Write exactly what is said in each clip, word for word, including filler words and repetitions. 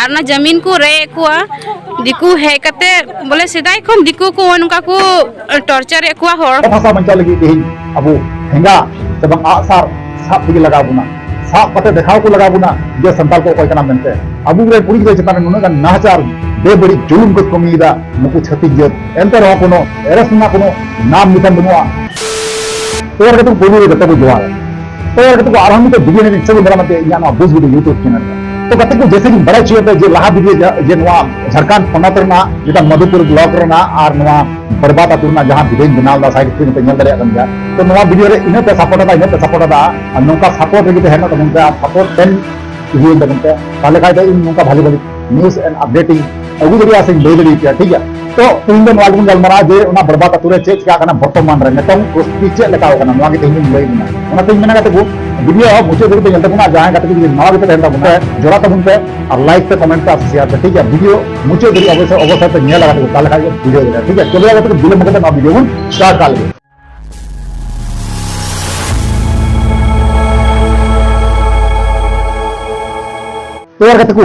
ᱟᱨ ᱚᱱᱟ ᱡᱟᱢᱤᱱ ᱠᱚ ᱨᱮᱡ ᱮᱫ ᱠᱚᱣᱟ᱾ ᱫᱤᱠᱩ ᱦᱮᱡ ᱠᱟᱛᱮ, ᱵᱚᱞᱮ, ᱥᱮᱫᱟᱭ ᱠᱷᱚᱱ ᱫᱤᱠᱩ ᱠᱚ ᱱᱚᱝᱠᱟ ᱠᱚ ᱴᱚᱨᱪᱟᱨ ᱮᱫ ᱠᱚᱣᱟ ᱦᱚᱲ᱾ ᱵᱷᱟᱥᱟ ᱵᱟᱧᱪᱟᱣ ᱞᱟᱹᱜᱤᱫ ᱛᱮᱦᱮᱧ ᱟᱵᱚ ᱴᱷᱮᱸᱜᱟ ᱥᱮ ᱵᱟᱝ ᱟᱜᱼᱥᱟᱨ ᱥᱟᱵ ᱛᱮᱜᱮ ᱞᱟᱜᱟᱣ ᱵᱚᱱᱟ, ᱥᱟᱵ ᱠᱟᱛᱮ ᱫᱮᱠᱷᱟᱣ ᱠᱚ ᱞᱟᱜᱟᱣ ᱵᱚᱱᱟ ᱡᱮ ᱥᱟᱱᱛᱟᱲ ᱠᱚ ᱚᱠᱚᱭ ᱠᱟᱱᱟ ᱢᱮᱱᱛᱮ᱾ ᱟᱵᱚ ᱨᱮᱱ ᱠᱩᱲᱤ ᱜᱤᱫᱽᱨᱟᱹ ᱪᱮᱛᱟᱱ ᱨᱮ ᱱᱩᱱᱟᱹᱜ ᱜᱟᱱ ᱱᱟᱦᱟᱪᱟᱨ, ᱵᱮᱵᱟᱹᱲᱤᱡ ᱡᱩᱞᱩᱢ ᱠᱚ ᱠᱟᱹᱢᱤᱭᱮᱫᱟ ᱱᱩᱠᱩ ᱪᱷᱟᱹᱛᱤᱠ ᱡᱟᱹᱛ, ᱮᱱᱛᱮ ᱨᱮᱦᱚᱸ ᱠᱳᱱᱳ arrest ᱨᱮᱱᱟᱜ ᱠᱳᱱᱳ ᱱᱟᱢ ᱱᱤᱥᱟᱱ ᱵᱟᱹᱱᱩᱜᱼᱟ᱾ ᱛᱚ ᱜᱟᱛᱮ ᱠᱚ, ᱯᱳᱭᱞᱳ ᱨᱮ ᱡᱚᱛᱚ ᱠᱚ ᱡᱚᱦᱟᱨ᱾ ᱛᱚ ᱜᱟᱛᱮ ᱠᱚ, ᱟᱨᱦᱚᱸ ᱢᱤᱫᱴᱮᱱ video ᱨᱮ ᱤᱪᱪᱷᱟᱹ ᱵᱚᱱ ᱫᱟᱨᱟᱢᱟ ᱤᱧᱟᱹᱜ ᱱᱚᱣᱟ ᱵᱩᱡᱽ ᱵᱷᱤᱰᱤᱭᱳ YouTube ᱪᱮᱱᱮᱞ ᱨᱮ᱾ ᱛᱚ ᱜᱟᱛᱮ ᱠᱚ, ᱡᱮᱥᱮ ᱠᱤ ᱵᱟᱲᱟᱭ ᱦᱚᱪᱚᱭᱮᱫ ᱯᱮ ᱡᱮ ᱞᱟᱦᱟ ᱵᱷᱤᱰᱤᱭᱳ ᱡᱟ-, ᱡᱮ ᱱᱚᱣᱟ ᱡᱷᱟᱲᱠᱷᱚᱸᱰ ᱯᱚᱱᱚᱛ ᱨᱮᱱᱟᱜ ᱡᱮᱴᱟ ᱢᱚᱫᱷᱩᱯᱩᱨ ᱵᱞᱚᱠ ᱨᱮᱱᱟᱜ ᱟᱨ ᱱᱚᱣᱟ ᱵᱟᱨᱵᱟᱫ ᱟᱹᱛᱩ ᱨᱮᱱᱟᱜ ᱡᱟᱦᱟᱸ ᱵᱷᱤᱰᱤᱭᱳᱧ ᱵᱮᱱᱟᱣ ᱞᱮᱫᱟ, ᱥᱟᱭᱤᱰ ᱥᱠᱨᱤᱱ ᱨᱮᱯᱮ ᱧᱮᱞ ᱫᱟᱲᱮᱭᱟᱜ ᱠᱟᱱ ᱜᱮᱭᱟ᱾ ᱛᱚ ᱱᱚᱣᱟ ᱵᱷᱤᱰᱤᱭᱳ ᱨᱮ ᱤᱱᱟᱹᱜ ᱯᱮ ᱥᱟᱯᱳᱨᱴ ᱟᱫᱟ, ᱤᱱᱟᱹᱜ ᱯᱮ ᱥᱟᱯᱳᱨᱴ ᱟᱫᱟ, ᱟᱨ ᱱᱚᱝᱠᱟ ᱥᱟᱯᱳᱨᱴ ᱨᱮᱜᱮ ᱛᱟᱦᱮᱱᱚᱜ ᱛᱟᱵᱚᱱ ᱯᱮ, ᱟᱨ ᱥᱟᱯᱳᱨᱴ ᱯᱮ ᱤᱫᱤᱭᱟᱹᱧ ᱛᱟᱵᱚᱱ ᱯᱮ, ᱛᱟᱦᱚᱞᱮ ᱠᱷᱟᱡ ᱫᱚ ᱤᱧ ᱱᱚᱝᱠᱟ ᱵᱷᱟᱞᱮ ᱵᱷᱟᱞᱮ news and update ᱤᱧ ᱟᱹᱜᱩ ᱫᱟᱲᱮᱭᱟᱜᱼᱟ ᱥᱮᱧ ᱞᱟᱹᱭ ᱫᱟᱲᱮᱭᱟᱯᱮᱭᱟ, ᱴᱷᱤᱠ ᱜᱮᱭᱟ? ᱛᱚ ᱛᱮᱦᱮᱧ ᱫᱚ ᱱᱚᱣᱟ ᱜᱮᱵᱚᱱ ᱜᱟᱞᱢᱟᱨᱟᱜᱼᱟ ᱡᱮ ᱚᱱᱟ ᱵᱟᱨᱵᱟᱫ ᱟᱹᱛᱩ ᱨᱮ ᱪᱮᱫ ᱪᱤᱠᱟᱜ ᱠᱟᱱᱟ ᱵᱚᱨᱛᱚᱢᱟᱱ ᱨᱮ, ᱱᱤᱛᱚᱝ ᱯᱚᱨᱤᱥᱛᱷᱤᱛᱤ ᱪᱮᱫ ᱞᱮᱠᱟ ᱠᱟᱱᱟ, ᱱᱚᱣᱟ ᱜᱮ ᱛᱮᱦᱮᱧ ᱵᱚᱱ ᱞᱟᱹᱭ ᱵᱚᱱᱟ᱾ ᱚᱱᱟᱛᱮᱧ ᱢᱮᱱᱟ ᱜᱟᱛᱮ ᱠᱚ, ᱵᱷᱤᱰᱤᱭᱳ ᱢᱩᱪᱟᱹᱫ ᱫᱷᱟᱹᱵᱤᱡ ᱯᱮ ᱧᱮᱞ ᱛᱟᱵᱚᱱᱟ, ᱡᱟᱦᱟᱸᱭ ᱜᱟᱛᱮ ᱠᱚ ᱡᱩᱫᱤ ᱱᱟᱣᱟ ᱜᱮᱯᱮ ᱛᱟᱦᱮᱱ ᱛᱟᱵᱚᱱᱟ, ᱡᱚᱲᱟᱣ ᱛᱟᱵᱚᱱ ᱯᱮ ᱟᱨ like ᱯᱮ, comment ᱯᱮ ᱟᱨ share ᱯᱮ, ᱴᱷᱤᱠ ᱜᱮᱭᱟ? ᱵᱷᱤᱰᱤᱭᱳ ᱢᱩᱪᱟᱹᱫ ᱫᱷᱟᱹᱵᱤᱡ ᱚᱵᱚᱥᱥᱳᱭ, ᱚᱵᱚᱥᱥᱳᱭ ᱯᱮ ᱧᱮᱞᱟ ᱜᱟᱛᱮ ᱠᱚ, ᱛᱟᱦᱚᱞᱮ ᱠᱷᱟᱡ ᱜᱮ ᱵᱩᱡᱷᱟᱹᱣ ᱫᱟᱲᱮᱭᱟᱜᱼᱟ, ᱴᱷᱤᱠ ᱜᱮᱭᱟ? ᱪᱚᱞᱚ ᱜᱟᱛᱮ ᱠᱚ, ᱵᱤᱞᱚᱢ ᱠᱟᱛᱮ ᱱᱚᱣᱟ ᱵᱷᱤᱰᱤᱭᱳ ᱵᱚᱱ start ᱠᱟᱜ ᱞᱮᱜᱮ᱾ ᱛᱚ ᱜᱟᱛᱮ ᱠᱚ,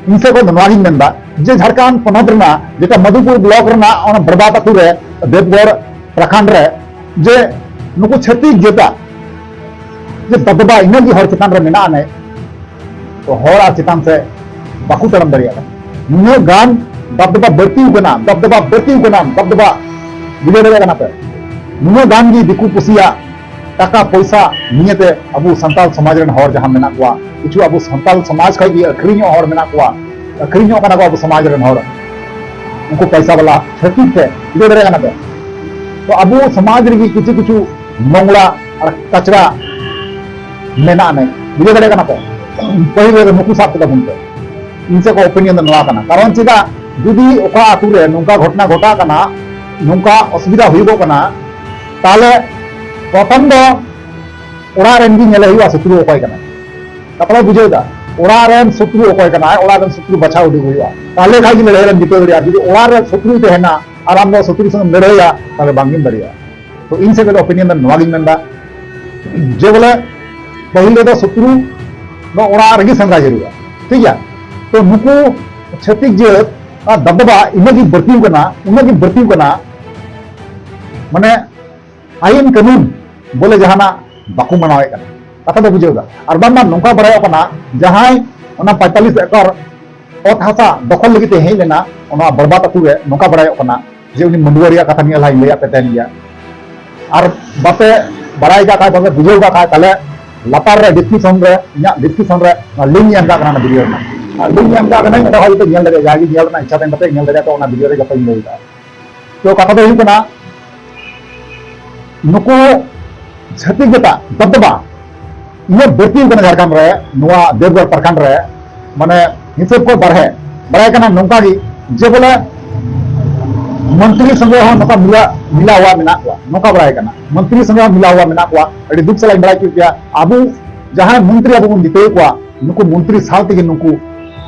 ᱤᱧ ᱥᱮᱫ ᱠᱷᱚᱱ ᱫᱚ ᱱᱚᱣᱟ ᱜᱤᱧ ᱢᱮᱱᱫᱟ ᱡᱮ ᱡᱷᱟᱲᱠᱷᱚᱸᱰ ᱯᱚᱱᱚᱛ ᱨᱮᱱᱟᱜ ᱡᱮᱴᱟ ᱢᱚᱫᱷᱩᱯᱩᱨ ᱵᱞᱚᱠ ᱨᱮᱱᱟᱜ ᱚᱱᱟ ᱵᱟᱨᱵᱟᱫ ᱟᱹᱛᱩ ᱨᱮ, ᱫᱮᱵᱽᱜᱚᱲ ᱯᱨᱚᱠᱷᱚᱸᱰ ᱨᱮ, ᱡᱮ ᱱᱩᱠᱩ ᱪᱷᱟᱹᱛᱤᱠ ᱡᱟᱹᱛᱟᱜ ᱡᱮ ᱫᱟᱵᱽᱫᱟᱵᱟ ᱤᱱᱟᱹᱜ ᱜᱮ ᱦᱚᱲ ᱪᱮᱛᱟᱱ ᱨᱮ ᱢᱮᱱᱟᱜᱼᱟ, ᱱᱮ ᱛᱚ ᱦᱚᱲ ᱟᱨ ᱪᱮᱛᱟᱱ ᱥᱮᱫ ᱵᱟᱠᱚ ᱛᱟᱲᱟᱢ ᱫᱟᱲᱮᱭᱟᱜ ᱠᱟᱱᱟ᱾ ᱱᱩᱱᱟᱹᱜ ᱜᱟᱱ ᱫᱟᱵᱽᱫᱟᱵᱟ ᱵᱟᱹᱲᱛᱤ ᱠᱟᱱᱟ, ᱫᱟᱵᱽᱫᱟᱵᱟ ᱵᱟᱹᱲᱛᱤ ᱠᱟᱱᱟ, ᱫᱟᱵᱽᱫᱟᱵᱟ, ᱵᱩᱡᱷᱟᱹᱣ ᱫᱟᱲᱮᱭᱟᱜ ᱠᱟᱱᱟ ᱯᱮ? ᱱᱩᱱᱟᱹᱜ ᱜᱟᱱ ᱜᱮ ᱫᱤᱠᱩ ᱯᱩᱥᱤᱭᱟᱜ ᱴᱟᱠᱟ ᱯᱚᱭᱥᱟ ᱱᱤᱭᱮᱛᱮ ᱟᱵᱚ ᱥᱟᱱᱛᱟᱲ ᱥᱚᱢᱟᱡᱽ ᱨᱮᱱ ᱦᱚᱲ ᱡᱟᱦᱟᱸ ᱢᱮᱱᱟᱜ ᱠᱚᱣᱟ, ᱠᱤᱪᱷᱩ ᱟᱵᱚ ᱥᱟᱱᱛᱟᱲ ᱥᱚᱢᱟᱡᱽ ᱠᱷᱚᱱ ᱜᱮ ᱟᱹᱠᱷᱨᱤᱧᱚᱜ ᱦᱚᱲ ᱢᱮᱱᱟᱜ ᱠᱚᱣᱟ, ᱟᱹᱠᱷᱨᱤᱧᱚᱜ ᱠᱟᱱᱟ ᱠᱚ ᱟᱵᱚ ᱥᱚᱢᱟᱡᱽ ᱨᱮᱱ ᱦᱚᱲ, ᱩᱱᱠᱩ ᱯᱚᱭᱥᱟ ᱵᱟᱞᱟ ᱪᱷᱟᱹᱛᱤᱠ ᱛᱮ, ᱵᱩᱡᱷᱟᱹᱣ ᱫᱟᱲᱮᱭᱟᱜ ᱠᱟᱱᱟ ᱯᱮ? ᱛᱚ ᱟᱵᱚ ᱥᱚᱢᱟᱡᱽ ᱨᱮᱜᱮ ᱠᱤᱪᱷᱩ ᱠᱤᱪᱷᱩ ᱱᱚᱝᱨᱟ ᱟᱨ ᱠᱟᱪᱨᱟ ᱢᱮᱱᱟᱜᱼᱟ, ᱱᱮ ᱵᱩᱡᱷᱟᱹᱣ ᱫᱟᱲᱮᱭᱟᱜ ᱠᱟᱱᱟ ᱯᱮ? ᱯᱟᱹᱦᱤᱞ ᱨᱮ ᱱᱩᱠᱩ ᱥᱟᱵ ᱠᱮᱫᱟ ᱵᱚᱱ ᱯᱮ᱾ ᱤᱧ ᱥᱮᱫ ᱠᱷᱚᱱ opinion ᱫᱚ ᱱᱚᱣᱟ ᱠᱟᱱᱟ, ᱠᱟᱨᱚᱱ ᱪᱮᱫᱟᱜ, ᱡᱩᱫᱤ ᱚᱠᱟ ᱟᱛᱳ ᱨᱮ ᱱᱚᱝᱠᱟ ᱜᱷᱚᱴᱚᱱᱟ ᱜᱷᱚᱴᱟᱜ ᱠᱟᱱᱟ, ᱱᱚᱝᱠᱟ ᱚᱥᱩᱵᱤᱫᱷᱟ ᱦᱩᱭᱩᱜᱚᱜ ᱠᱟᱱᱟ, ᱛᱟᱦᱚᱞᱮ ᱯᱨᱚᱛᱷᱚᱢ ᱫᱚ ᱚᱲᱟᱜ ᱨᱮᱱ ᱜᱮ ᱧᱮᱞᱮ ᱦᱩᱭᱩᱜᱼᱟ ᱥᱚᱛᱨᱩ ᱚᱠᱚᱭ ᱠᱟᱱᱟᱭ᱾ ᱠᱟᱛᱷᱟ ᱯᱮ ᱵᱩᱡᱷᱟᱹᱣ ᱮᱫᱟ? ᱚᱲᱟᱜ ᱨᱮᱱ ᱥᱚᱛᱨᱩ ᱚᱠᱚᱭ ᱠᱟᱱᱟᱭ, ᱚᱲᱟᱜ ᱨᱮᱱ ᱥᱚᱛᱨᱩ ᱵᱟᱪᱷᱟᱣ ᱩᱰᱩᱠ ᱦᱩᱭᱩᱜᱼᱟ, ᱛᱟᱦᱚᱞᱮ ᱠᱷᱟᱱ ᱜᱮ ᱞᱟᱹᱲᱦᱟᱹᱭ ᱨᱮᱢ ᱡᱤᱛᱟᱹᱣ ᱫᱟᱲᱮᱭᱟᱜᱼᱟ᱾ ᱡᱩᱫᱤ ᱚᱲᱟᱜ ᱨᱮ ᱥᱚᱛᱨᱩᱭ ᱛᱟᱦᱮᱱᱟ ᱟᱨ ᱟᱢ ᱫᱚ ᱥᱚᱛᱨᱩ ᱥᱚᱸᱜᱮᱢ ᱞᱟᱹᱲᱦᱟᱹᱭᱟ, ᱛᱟᱦᱚᱞᱮ ᱵᱟᱝ ᱜᱮᱢ ᱫᱟᱲᱮᱭᱟᱜᱼᱟ᱾ ᱛᱚ ᱤᱧ ᱥᱮᱫ ᱠᱷᱚᱱ opinion ᱫᱚ ᱱᱚᱣᱟ ᱜᱤᱧ ᱢᱮᱱᱫᱟ ᱡᱮ ᱵᱚᱞᱮ ᱯᱟᱹᱦᱤᱞ ᱨᱮᱫᱚ ᱥᱚᱛᱨᱩ ᱫᱚ ᱚᱲᱟᱜ ᱨᱮᱜᱮ ᱥᱮᱸᱫᱽᱨᱟ ᱡᱟᱹᱨᱩᱲᱟ᱾ ᱴᱷᱤᱠ ᱜᱮᱭᱟ᱾ ᱛᱚ ᱱᱩᱠᱩ ᱪᱷᱟᱹᱛᱤᱠ ᱡᱟᱹᱛ ᱟᱜ ᱫᱟᱵᱫᱟᱵᱟ ᱤᱱᱟᱹᱜ ᱜᱮ ᱵᱟᱹᱲᱛᱤ ᱠᱟᱱᱟ, ᱩᱱᱟᱹᱜ ᱜᱮ ᱵᱟᱹᱲᱛᱤ ᱠᱟᱱᱟ, ᱢᱟᱱᱮ ᱟᱭᱤᱱ ᱠᱟᱹᱱᱩᱱ ᱵᱚᱞᱮ ᱡᱟᱦᱟᱱᱟᱜ ᱵᱟᱠᱚ ᱢᱟᱱᱟᱣᱮᱫ ᱠᱟᱱᱟ᱾ ᱠᱟᱛᱷᱟ ᱫᱚ ᱵᱩᱡᱷᱟᱹᱣ ᱫᱟ? ᱟᱨ ᱵᱟᱝ ᱵᱟᱝ ᱱᱚᱝᱠᱟ ᱵᱟᱲᱟᱭᱚᱜ ᱠᱟᱱᱟ, ᱡᱟᱦᱟᱸᱭ ᱚᱱᱟ ᱯᱚᱸᱭᱛᱟᱞᱤᱥ ᱮᱠᱚᱨ ᱚᱛ ᱦᱟᱥᱟ ᱫᱚᱠᱷᱚᱞ ᱞᱟᱹᱜᱤᱫ ᱛᱮ ᱦᱮᱡ ᱞᱮᱱᱟ ᱚᱱᱟ ᱵᱚᱨᱵᱟᱫ ᱟᱹᱛᱩ ᱨᱮ, ᱱᱚᱝᱠᱟ ᱵᱟᱲᱟᱭᱚᱜ ᱠᱟᱱᱟ ᱡᱮ ᱩᱱᱤ ᱢᱟᱹᱰᱩᱣᱟᱹ ᱨᱮᱭᱟᱜ ᱠᱟᱛᱷᱟ ᱱᱤᱭᱟᱹ ᱞᱟᱦᱟᱧ ᱞᱟᱹᱭᱟᱫ ᱯᱮ ᱛᱟᱦᱮᱱ ᱜᱮᱭᱟ᱾ ᱟᱨ ᱵᱟᱯᱮ ᱵᱟᱲᱟᱭ ᱠᱟᱜ ᱠᱷᱟᱡ, ᱵᱟᱯᱮ ᱵᱩᱡᱷᱟᱹᱣ ᱠᱟᱜ ᱠᱷᱟᱡ, ᱛᱟᱦᱞᱮ ᱞᱟᱛᱟᱨ ᱨᱮ description ᱨᱮ, ᱤᱧᱟᱹᱜ description ᱨᱮ ᱚᱱᱟ link ᱤᱧ ᱮᱢ ᱠᱟᱜ ᱠᱟᱱᱟ ᱚᱱᱟ video ᱨᱮᱱᱟᱜ᱾ ᱟᱨ link ᱤᱧ ᱮᱢ ᱠᱟᱜ ᱠᱟᱱᱟ, ᱚᱸᱰᱮ ᱠᱷᱚᱡ ᱡᱚᱛᱚ ᱧᱮᱞ ᱫᱟᱲᱮᱭᱟᱜᱼᱟ, ᱡᱟᱦᱟᱸᱭ ᱜᱮ ᱧᱮᱞ ᱨᱮᱱᱟᱜ ᱤᱪᱪᱷᱟ ᱛᱟᱦᱮᱱ ᱛᱟᱯᱮ, ᱧᱮᱞ ᱫᱟᱲᱮᱭᱟᱜᱼᱟ ᱯᱮ, ᱚᱱᱟ video ᱨᱮ ᱡᱚᱛᱚᱧ ᱞᱟᱹᱭ ᱠᱟᱜᱼᱟ᱾ ᱛᱚ ᱠᱟᱛᱷᱟ ᱫᱚ ᱦᱩᱭᱩᱜ ᱠᱟᱱᱟ, ᱱᱩᱠᱩ ᱪᱷᱟᱹᱛᱤᱠ ᱡᱟᱹᱛᱟᱜ ᱫᱚᱵᱫᱚᱵᱟ ᱤᱱᱟᱹᱜ ᱵᱟᱹᱲᱛᱤ ᱠᱟᱱᱟ ᱡᱷᱟᱲᱠᱷᱚᱸᱰ ᱨᱮ, ᱱᱚᱣᱟ ᱫᱮᱣᱜᱷᱚᱨ ᱯᱨᱚᱠᱷᱚᱸᱰ ᱨᱮ, ᱢᱟᱱᱮ ᱦᱤᱥᱟᱹᱵ ᱠᱷᱚᱱ ᱵᱟᱨᱦᱮ᱾ ᱵᱟᱲᱟᱭ ᱠᱟᱱᱟ ᱱᱚᱝᱠᱟ ᱜᱮ ᱡᱮ ᱵᱚᱞᱮ ᱢᱚᱱᱛᱨᱤ ᱥᱚᱸᱜᱮ ᱦᱚᱸ ᱱᱚᱝᱠᱟ ᱢᱤᱞᱟ, ᱢᱤᱞᱟ ᱦᱩᱣᱟ ᱢᱮᱱᱟᱜ ᱠᱚᱣᱟ, ᱱᱚᱝᱠᱟ ᱵᱟᱲᱟᱭ ᱠᱟᱱᱟ ᱢᱚᱱᱛᱨᱤ ᱥᱚᱸᱜᱮ ᱦᱚᱸ ᱢᱤᱞᱟ ᱦᱩᱣᱟ ᱢᱮᱱᱟᱜ ᱠᱚᱣᱟ᱾ ᱟᱹᱰᱤ ᱫᱩᱠ ᱥᱟᱞᱟᱜ ᱤᱧ ᱵᱟᱲᱟᱭ ᱦᱚᱪᱚᱭᱮᱫ ᱯᱮᱭᱟ, ᱟᱵᱚ ᱡᱟᱦᱟᱸᱭ ᱢᱚᱱᱛᱨᱤ ᱟᱵᱚ ᱵᱚᱱ ᱡᱤᱛᱟᱹᱣ ᱠᱚᱣᱟ, ᱱᱩᱠᱩ ᱢᱚᱱᱛᱨᱤ ᱥᱟᱶ ᱛᱮᱜᱮ ᱱᱩᱠᱩ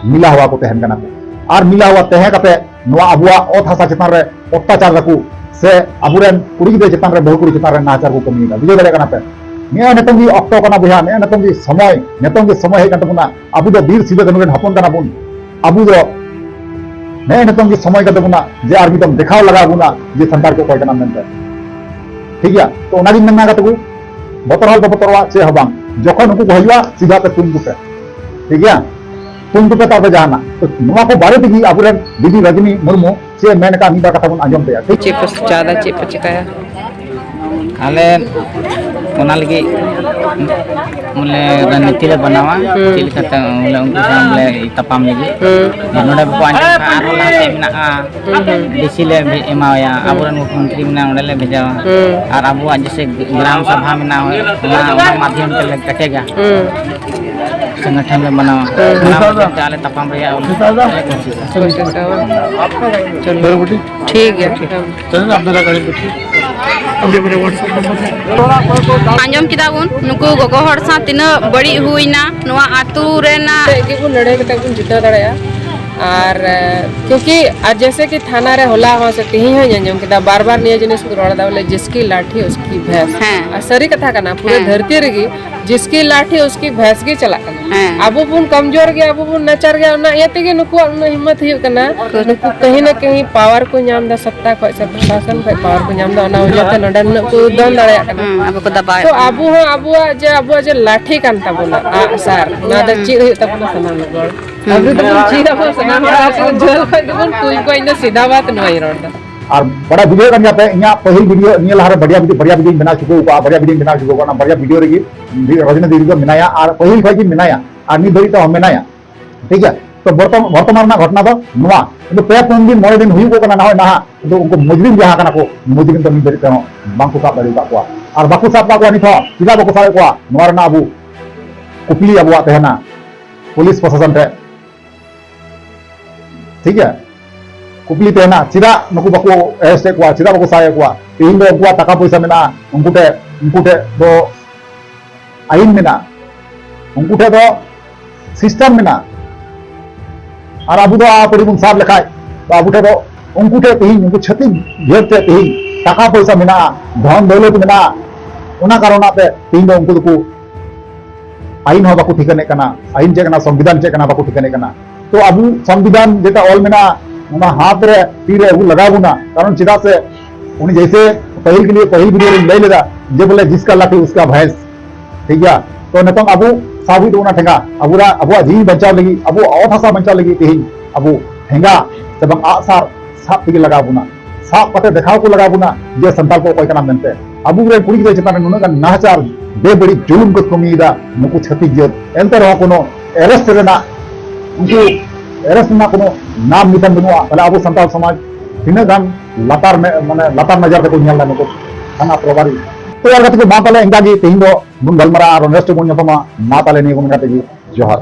ᱢᱤᱞᱟ ᱦᱩᱣᱟ ᱠᱚ ᱛᱟᱦᱮᱱ ᱠᱟᱱᱟ ᱠᱚ᱾ ᱟᱨ ᱢᱤᱞᱟ ᱦᱩᱣᱟ ᱛᱟᱦᱮᱸ ᱠᱟᱛᱮ ᱱᱚᱣᱟ ᱟᱵᱚᱣᱟᱜ ᱚᱛ ᱦᱟᱥᱟ ᱪᱮᱛᱟᱱ ᱨᱮ ᱚᱛᱛᱟᱪᱟᱨ ᱫᱟᱠᱚ, ᱥᱮ ᱟᱵᱚᱨᱮᱱ ᱠᱩᱲᱤ ᱜᱤᱫᱽᱨᱟᱹ ᱪᱮᱛᱟᱱ ᱨᱮ, ᱵᱟᱹᱦᱩ ᱠᱩᱲᱤ ᱪᱮᱛᱟᱱ ᱨᱮ ᱱᱟᱦᱟᱪᱟᱨ ᱠᱚ ᱠᱟᱹᱢᱤᱭᱮᱫᱟ᱾ ᱵᱩᱡᱷᱟᱹᱣ ᱫᱟᱲᱮᱭᱟᱜ ᱠᱟᱱᱟ ᱯᱮ? ᱱᱤᱭᱟᱹ ᱱᱤᱛᱚᱝ ᱜᱮ ᱚᱠᱛᱚ ᱠᱟᱱᱟ ᱵᱚᱭᱦᱟ, ᱱᱤᱭᱟᱹ ᱱᱤᱛᱚᱝ ᱜᱮ ᱥᱚᱢᱚᱭ, ᱱᱤᱛᱚᱝ ᱜᱮ ᱥᱚᱢᱚᱭ ᱦᱮᱡ ᱠᱟᱱ ᱛᱟᱵᱚᱱᱟ᱾ ᱟᱵᱚ ᱫᱚ ᱵᱤᱨ ᱥᱤᱫᱩ ᱠᱟᱹᱱᱦᱩ ᱨᱮᱱ ᱦᱚᱯᱚᱱ ᱠᱟᱱᱟ ᱵᱚᱱ᱾ ᱟᱵᱚ ᱫᱚ ᱱᱤᱭᱟᱹ ᱱᱤᱛᱚᱝ ᱜᱮ ᱥᱚᱢᱚᱭ ᱠᱟᱱ ᱛᱟᱵᱚᱱᱟ ᱡᱮ ᱟᱨ ᱢᱤᱫ ᱫᱚᱢ ᱫᱮᱠᱷᱟᱣ ᱞᱟᱜᱟᱣ ᱵᱚᱱᱟ ᱡᱮ ᱥᱟᱱᱛᱟᱲ ᱠᱚ ᱚᱠᱚᱭ ᱠᱟᱱᱟ ᱢᱮᱱᱛᱮ᱾ ᱴᱷᱤᱠ ᱜᱮᱭᱟ? ᱛᱚ ᱚᱱᱟᱜᱤᱧ ᱢᱮᱱᱟ ᱜᱟᱛᱮ ᱠᱚ, ᱵᱚᱛᱚᱨ ᱦᱚᱸ ᱟᱞᱚᱯᱮ ᱵᱚᱛᱚᱨᱚᱜᱼᱟ, ᱪᱮᱫ ᱦᱚᱸ ᱵᱟᱝ᱾ ᱡᱚᱠᱷᱚᱱ ᱩᱱᱠᱩ ᱠᱚ ᱦᱤᱡᱩᱜᱼᱟ, ᱥᱤᱫᱷᱟ ᱯᱮ ᱛᱩᱧ ᱠᱚᱯᱮ᱾ ᱴᱷᱤᱠ ᱜᱮᱭᱟ? ᱛᱩᱧ ᱠᱚᱯᱮ, ᱛᱟᱨᱯᱚᱨ ᱡᱟᱦᱟᱱᱟᱜ᱾ ᱛᱚ ᱱᱚᱣᱟ ᱠᱚ ᱵᱟᱨᱮ ᱛᱮᱜᱮ ᱟᱵᱚᱨᱮᱱ ᱫᱤᱫᱤ ᱨᱟᱜᱤᱱᱤ ᱢᱩᱨᱢᱩ ᱪᱮᱫ ᱮ ᱢᱮᱱ ᱟᱠᱟᱫ, ᱢᱤᱫ ᱵᱟᱨ ᱠᱟᱛᱷᱟ ᱵᱚᱱ ᱟᱸᱡᱚᱢ ᱛᱟᱭᱟ᱾ ᱴᱷᱤᱠ? ᱪᱮᱫ ᱯᱮ ᱪᱤᱠᱟᱭᱟ? ᱟᱞᱮ ᱚᱱᱟ ᱞᱟᱹᱜᱤᱫ ᱵᱚᱞᱮ ᱨᱚᱱᱱᱤᱛᱤ ᱞᱮ ᱵᱮᱱᱟᱣᱟ, ᱦᱩᱸ᱾ ᱪᱮᱫ ᱞᱮᱠᱟᱛᱮ ᱵᱚᱞᱮ ᱩᱱᱠᱩ ᱥᱟᱶ ᱵᱚᱞᱮ ᱛᱟᱯᱟᱢ ᱞᱟᱹᱜᱤᱫ᱾ ᱦᱩᱸ᱾ ᱱᱚᱰᱮ ᱵᱟᱠᱚ ᱟᱸᱡᱚᱢ ᱠᱷᱟᱱ ᱟᱨᱦᱚᱸ ᱞᱟᱦᱟᱛᱮ ᱢᱮᱱᱟᱜᱼᱟ᱾ ᱦᱩᱸ, ᱦᱩᱸ᱾ ᱰᱤᱥᱤ ᱞᱮ ᱵᱷᱮ-, ᱮᱢᱟᱣᱟᱭᱟ, ᱦᱩᱸ᱾ ᱟᱵᱚᱨᱮᱱ ᱢᱩᱠᱷᱭᱚᱢᱚᱱᱛᱨᱤ ᱢᱮᱱᱟᱭᱟ, ᱚᱸᱰᱮ ᱞᱮ ᱵᱷᱮᱡᱟᱣᱟ᱾ ᱦᱩᱸ᱾ ᱟᱨ ᱟᱵᱚᱣᱟᱜ ᱡᱮᱥᱮ ᱜᱨᱟᱢ ᱥᱟᱵᱷᱟ ᱢᱮᱱᱟᱜᱼᱟ, ᱚᱱᱟ, ᱚᱱᱟ ᱢᱟᱫᱷᱭᱚᱢ ᱛᱮᱞᱮ ᱠᱮᱴᱮᱡᱟ᱾ ᱦᱩᱸ᱾ ᱥᱚᱝᱜᱚᱴᱷᱚᱱ ᱞᱮ ᱵᱮᱱᱟᱣᱟ᱾ ᱦᱩᱸ᱾ ᱚᱱᱟ ᱢᱟᱫᱷᱭᱚᱢ ᱛᱮ ᱟᱞᱮ ᱛᱟᱯᱟᱢ ᱨᱮᱭᱟᱜ ᱞᱮ ᱠᱳᱥᱤᱥᱟ᱾ ᱠᱳᱥᱤᱥᱟ, ᱵᱟᱝ? ᱪᱚᱞᱚ᱾ ᱴᱷᱤᱠ ᱜᱮᱭᱟ᱾ ᱟᱸᱡᱚᱢ ᱠᱮᱫᱟ ᱵᱚᱱ ᱱᱩᱠᱩ ᱜᱚᱜᱚ ᱦᱚᱲ ᱥᱟᱶ ᱛᱤᱱᱟᱹᱜ ᱵᱟᱹᱲᱤᱡ ᱦᱩᱭᱱᱟ ᱱᱚᱣᱟ ᱟᱹᱛᱩ ᱨᱮᱱᱟᱜ᱾ ᱛᱮ ᱜᱮᱵᱚᱱ ᱞᱟᱹᱲᱦᱟᱹᱭ ᱠᱟᱛᱮ ᱵᱚᱱ ᱡᱤᱛᱟᱹᱣ ᱫᱟᱲᱮᱭᱟᱜᱼᱟ᱾ ᱟᱨ, ᱮ, ᱠᱤᱭᱩᱸᱠᱤ ᱟᱨ ᱡᱮᱭᱥᱮ ᱠᱤ ᱛᱷᱟᱱᱟ ᱨᱮ ᱦᱚᱞᱟ ᱦᱚᱸ ᱥᱮ ᱛᱮᱦᱮᱧ ᱦᱚᱸᱧ ᱟᱸᱡᱚᱢ ᱠᱮᱫᱟ, ᱵᱟᱨ ᱵᱟᱨ ᱱᱤᱭᱟᱹ ᱡᱤᱱᱤᱥ ᱠᱚ ᱨᱚᱲ ᱮᱫᱟ, ᱵᱚᱞᱮ, "ᱡᱤᱥᱠᱤ ᱞᱟᱴᱷᱤ ᱩᱥᱠᱤ ᱵᱷᱮᱸᱥ᱾" ᱦᱮᱸ᱾ ᱟᱨ ᱥᱟᱹᱨᱤ ᱠᱟᱛᱷᱟ ᱠᱟᱱᱟ, ᱯᱩᱨᱟᱹ ᱦᱮᱸ᱾ ᱫᱷᱟᱹᱨᱛᱤ ᱨᱮᱜᱮ ᱡᱤᱥᱠᱤ ᱞᱟᱴᱷᱤ ᱩᱥᱠᱤ ᱵᱷᱮᱸᱥ ᱜᱮ ᱪᱟᱞᱟᱜ ᱠᱟᱱᱟ᱾ ᱦᱮᱸ᱾ ᱟᱵᱚ ᱵᱚᱱ ᱠᱟᱢᱡᱳᱨ ᱜᱮᱭᱟ, ᱟᱵᱚ ᱵᱚᱱ ᱱᱟᱪᱟᱨ ᱜᱮᱭᱟ, ᱚᱱᱟ ᱤᱭᱟᱹ ᱛᱮᱜᱮ ᱱᱩᱠᱩᱣᱟᱜ ᱩᱱᱟᱹᱜ ᱦᱤᱢᱢᱚᱛ ᱦᱩᱭᱩᱜ ᱠᱟᱱᱟ᱾ ᱱᱩᱠᱩ ᱠᱟᱹᱦᱤ ᱱᱟ ᱠᱟᱹᱦᱤ ᱯᱟᱣᱟᱨ ᱠᱚ ᱧᱟᱢ ᱮᱫᱟ, ᱥᱚᱛᱛᱟ ᱠᱷᱚᱡ ᱥᱮ ᱯᱨᱚᱥᱟᱥᱚᱱ ᱠᱷᱚᱡ ᱯᱟᱣᱟᱨ ᱠᱚ ᱧᱟᱢ ᱮᱫᱟ, ᱚᱱᱟ ᱚᱡᱮ ᱛᱮ ᱱᱚᱰᱮ ᱱᱩᱱᱟᱹᱜ ᱠᱚ ᱫᱚᱱ ᱫᱟᱲᱮᱭᱟᱜ ᱠᱟᱱᱟ᱾ ᱦᱩᱸ, ᱟᱵᱚ ᱠᱚ ᱫᱟᱵᱟᱣᱮᱫ ᱛᱚ ᱵᱚᱱᱟ᱾ ᱟᱵᱚ ᱦᱚᱸ ᱟᱵᱚᱣᱟᱜ ᱡᱮ, ᱟᱵᱚᱣᱟᱜ ᱡᱮ ᱞᱟᱴᱷᱤ ᱠᱟᱱ ᱛᱟᱵᱚᱱᱟ, ᱟᱜ ᱥᱟᱨ, ᱚᱱᱟ ᱫᱚ ᱦᱩᱸ᱾ ᱪᱮᱫ ᱦᱩᱭᱩᱜ ᱛᱟᱵᱚᱱᱟ ᱥᱟᱱᱟᱢ ᱦᱚᱲ? ᱦᱩᱸ᱾ ᱟᱵᱚ ᱫᱚᱵᱚᱱ ᱪᱮᱫ ᱟᱵᱚᱱ ᱥᱟᱱᱟᱢ ᱦᱚᱲ, ᱟᱨ ᱡᱮᱞ ᱠᱷᱚᱡ ᱫᱚᱵᱚᱱ ᱠᱩᱞ ᱠᱚᱣᱟ, ᱤᱧ ᱫᱚ ᱥᱤᱫᱷᱟ ᱵᱟᱛ ᱱᱚᱣᱟᱧ ᱨᱚᱲ ᱮᱫᱟ᱾ ᱟᱨ ᱵᱟᱲᱟᱭ ᱵᱩᱡᱷᱟᱹᱣ ᱠᱟᱱ ᱜᱮᱭᱟ ᱯᱮ, ᱤᱧᱟᱹᱜ ᱯᱟᱹᱦᱤᱞ ᱵᱷᱤᱰᱤᱭᱳ, ᱱᱤᱭᱟᱹ ᱞᱟᱦᱟᱨᱮ ᱵᱟᱨᱭᱟ ᱵᱷᱤᱰᱤᱭᱳ, ᱵᱟᱨᱭᱟ ᱵᱷᱤᱰᱤᱭᱳᱧ ᱵᱮᱱᱟᱣ ᱪᱩᱠᱟᱹᱣ ᱠᱟᱜᱼᱟ, ᱵᱟᱨᱭᱟ ᱵᱷᱤᱰᱤᱭᱳᱧ ᱵᱮᱱᱟᱣ ᱪᱩᱠᱟᱹᱣ ᱠᱟᱜᱼᱟ, ᱚᱱᱟ ᱵᱟᱨᱭᱟ ᱵᱷᱤᱰᱤᱭᱳ ᱨᱮᱜᱮ ᱨᱚᱡᱽᱱᱤ ᱫᱤᱫᱤ ᱫᱚ ᱢᱮᱱᱟᱭᱟ ᱟᱨ ᱯᱟᱹᱦᱤᱞ ᱠᱷᱚᱡ ᱜᱮ ᱢᱮᱱᱟᱭᱟ ᱟᱨ ᱱᱤᱛ ᱫᱷᱟᱹᱵᱤᱡ ᱛᱮᱦᱚᱸ ᱢᱮᱱᱟᱭᱟ᱾ ᱴᱷᱤᱠ ᱜᱮᱭᱟ, ᱛᱚ ᱵᱚᱨᱛᱚᱢ-, ᱵᱚᱨᱛᱚᱢᱟᱱ ᱨᱮᱱᱟᱜ ᱜᱷᱚᱴᱚᱱᱟ ᱫᱚ ᱱᱚᱣᱟ, ᱠᱤᱱᱛᱩ ᱯᱮ ᱯᱩᱱ ᱫᱤᱱ ᱢᱚᱬᱮ ᱫᱤᱱ ᱦᱩᱭᱩᱜ ᱠᱟᱱᱟ, ᱱᱟᱦᱚᱭ ᱱᱟᱦᱟᱜ ᱠᱤᱱᱛᱩ ᱩᱱᱠᱩ ᱢᱩᱡᱽᱨᱤᱢ ᱡᱟᱦᱟᱸ ᱠᱟᱱᱟ ᱠᱚ, ᱢᱩᱡᱽᱨᱤᱢ ᱫᱚ ᱱᱤᱛ ᱫᱷᱟᱹᱵᱤᱡ ᱛᱮᱦᱚᱸ ᱵᱟᱝᱠᱚ ᱥᱟᱵ ᱫᱟᱲᱮ ᱟᱠᱟᱫ ᱠᱚᱣᱟ᱾ ᱟᱨ ᱵᱟᱠᱚ ᱥᱟᱵ ᱟᱠᱟᱫ ᱠᱚᱣᱟ ᱱᱤᱛ ᱦᱚᱸ, ᱪᱮᱫᱟᱜ ᱵᱟᱠᱚ ᱥᱟᱵᱮᱫ ᱠᱚᱣᱟ, ᱱᱚᱣᱟ ᱨᱮᱱᱟᱜ ᱟᱵᱚ ᱠᱩᱠᱞᱤ ᱟᱵᱚᱣᱟᱜ ᱛᱟᱦᱮᱱᱟ ᱯᱩᱞᱤᱥ ᱯᱨᱚᱥᱟᱥᱚᱱ ᱴᱷᱮᱱ᱾ ᱴᱷᱤᱠ ᱜᱮᱭᱟ, ᱠᱩᱠᱞᱤ ᱛᱟᱦᱮᱱᱟ, ᱪᱮᱫᱟᱜ ᱱᱩᱠᱩ ᱵᱟᱠᱚ ᱮᱨᱮᱥᱴ ᱮᱫ ᱠᱚᱣᱟ, ᱪᱮᱫᱟᱜ ᱵᱟᱠᱚ ᱥᱟᱵ ᱮᱫ ᱠᱚᱣᱟ? ᱛᱮᱦᱮᱧ ᱫᱚ ᱩᱱᱠᱩᱣᱟᱜ ᱴᱟᱠᱟ ᱯᱚᱭᱥᱟ ᱢᱮᱱᱟᱜᱼᱟ, ᱩᱱᱠᱩ ᱴᱷᱮᱱ, ᱩᱱᱠᱩ ᱴᱷᱮᱱ ᱫᱚ ᱟᱹᱭᱤᱱ ᱢᱮᱱᱟᱜᱼᱟ, ᱩᱱᱠᱩ ᱴᱷᱮᱱ ᱫᱚ ᱥᱤᱥᱴᱮᱢ ᱢᱮᱱᱟᱜᱼᱟ᱾ ᱟᱨ ᱟᱵᱚ ᱫᱚ ᱟᱯᱟᱹᱲᱤ ᱵᱚᱱ ᱥᱟᱵ ᱞᱮᱠᱷᱟᱡ, ᱟᱵᱚ ᱴᱷᱮᱱ ᱫᱚ, ᱩᱱᱠᱩ ᱴᱷᱮᱱ ᱛᱮᱦᱮᱧ, ᱩᱱᱠᱩ ᱪᱷᱟᱹᱛᱤᱠ ᱡᱟᱹᱛ ᱴᱷᱮᱱ ᱛᱮᱦᱮᱧ ᱴᱟᱠᱟ ᱯᱚᱭᱥᱟ ᱢᱮᱱᱟᱜᱼᱟ, ᱫᱷᱚᱱ ᱫᱟᱹᱣᱞᱟᱹᱛ ᱢᱮᱱᱟᱜᱼᱟ, ᱚᱱᱟ ᱠᱟᱨᱚᱱᱟᱜ ᱛᱮ ᱛᱮᱦᱮᱧ ᱫᱚ ᱩᱱᱠᱩ ᱫᱚᱠᱚ ᱟᱹᱭᱤᱱ ᱦᱚᱸ ᱵᱟᱠᱚ ᱴᱷᱤᱠᱟᱹᱱᱮᱫ ᱠᱟᱱᱟ, ᱟᱹᱭᱤᱱ ᱪᱮᱫ ᱠᱟᱱᱟ, ᱥᱚᱝᱵᱤᱫᱷᱟᱱ ᱪᱮᱫ ᱠᱟᱱᱟ, ᱵᱟᱠᱚ ᱴᱷᱤᱠᱟᱹᱱᱮᱫ ᱠᱟᱱᱟ᱾ ᱛᱚ ᱟᱵᱚ ᱥᱚᱝᱵᱤᱫᱷᱟᱱ ᱡᱮᱴᱟ ᱚᱞ ᱢᱮᱱᱟᱜᱼᱟ, ᱚᱱᱟ ᱦᱟᱛ ᱨᱮ, ᱛᱤ ᱨᱮ ᱟᱹᱜᱩ ᱞᱟᱜᱟᱣ ᱵᱚᱱᱟ᱾ ᱠᱟᱨᱚᱱ ᱪᱮᱫᱟᱜ ᱥᱮ ᱩᱱᱤ ᱡᱮᱭᱥᱮ ᱯᱟᱹᱦᱤᱞ ᱠᱮ ᱞᱤᱭᱮ, ᱯᱟᱹᱦᱤᱞ ᱵᱷᱤᱰᱤᱭᱳ ᱨᱮᱧ ᱞᱟᱹᱭ ᱞᱮᱫᱟ ᱡᱮ ᱵᱚᱞᱮ ᱡᱤᱥᱠᱟ ᱞᱟᱴᱷᱤ ᱩᱥᱠᱟ ᱵᱷᱮᱸᱥ, ᱴᱷᱤᱠ ᱜᱮᱭᱟ᱾ ᱛᱚ ᱱᱤᱛᱚᱝ ᱟᱵᱚ ᱥᱟᱵ ᱦᱩᱭᱩᱜ ᱛᱟᱵᱚᱱᱟ ᱴᱷᱮᱸᱜᱟ, ᱟᱵᱚᱨᱟᱜ, ᱟᱵᱚᱣᱟᱜ ᱡᱤᱣᱤ ᱵᱟᱧᱪᱟᱣ ᱞᱟᱹᱜᱤᱫ, ᱟᱵᱚ ᱚᱛ ᱦᱟᱥᱟ ᱵᱟᱧᱪᱟᱣ ᱞᱟᱹᱜᱤᱫ ᱛᱮᱦᱮᱧ ᱟᱵᱚ ᱴᱷᱮᱸᱜᱟ ᱥᱮ ᱵᱟᱝ ᱟᱜᱼᱥᱟᱨ ᱥᱟᱵ ᱛᱮᱜᱮ ᱞᱟᱜᱟᱣ ᱵᱚᱱᱟ, ᱥᱟᱵ ᱠᱟᱛᱮ ᱫᱮᱠᱷᱟᱣ ᱠᱚ ᱞᱟᱜᱟᱣ ᱵᱚᱱᱟ ᱡᱮ ᱥᱟᱱᱛᱟᱲ ᱠᱚ ᱚᱠᱚᱭ ᱠᱟᱱᱟ ᱢᱮᱱᱛᱮ᱾ ᱟᱵᱚ ᱨᱮᱱ ᱠᱩᱲᱤ ᱜᱤᱫᱽᱨᱟᱹ ᱪᱮᱛᱟᱱ ᱨᱮ ᱱᱩᱱᱟᱹᱜ ᱜᱟᱱ ᱱᱟᱦᱟᱪᱟᱨ, ᱵᱮᱵᱟᱹᱲᱤᱡ ᱡᱩᱞᱩᱢ ᱠᱚ ᱠᱟᱹᱢᱤᱭᱮᱫᱟ ᱱᱩᱠᱩ ᱪᱷᱟᱹᱛᱤᱠ ᱡᱟᱹᱛ, ᱮᱱᱛᱮ ᱨᱮᱦᱚᱸ ᱠᱳᱱᱳ ᱮᱨᱮᱥᱴ ᱨᱮᱱᱟᱜ, ᱩᱱᱠᱩ ᱮᱨᱮᱥᱴ ᱨᱮᱱᱟᱜ ᱠᱳᱱᱳ ᱱᱟᱢ ᱱᱤᱥᱟᱱ ᱵᱟᱹᱱᱩᱜᱼᱟ᱾ ᱛᱟᱦᱞᱮ ᱟᱵᱚ ᱥᱟᱱᱛᱟᱲ ᱥᱚᱢᱟᱡᱽ ᱛᱤᱱᱟᱹᱜ ᱜᱟᱱ ᱞᱟᱛᱟᱨ ᱢᱮ-, ᱢᱟᱱᱮ ᱞᱟᱛᱟᱨ ᱱᱚᱡᱚᱨ ᱛᱮᱠᱚ ᱧᱮᱞ ᱫᱟ ᱱᱩᱠᱩ ᱛᱷᱟᱱᱟ ᱯᱨᱚᱵᱷᱟᱨᱤ᱾ ᱛᱚ ᱭᱟᱨ ᱜᱟᱛᱮ ᱠᱚ, ᱢᱟ ᱛᱟᱦᱞᱮ ᱤᱱᱠᱟ ᱜᱮ ᱛᱮᱦᱮᱧ ᱫᱚ ᱵᱚᱱ ᱜᱟᱞᱢᱟᱨᱟᱜᱼᱟ, ᱟᱨᱚ next ᱵᱚᱱ ᱧᱟᱯᱟᱢᱟ᱾ ᱢᱟ ᱛᱟᱦᱞᱮ ᱱᱤᱭᱟᱹ ᱠᱚ ᱢᱮᱱ ᱠᱟᱛᱮ ᱜᱮ ᱡᱚᱦᱟᱨ᱾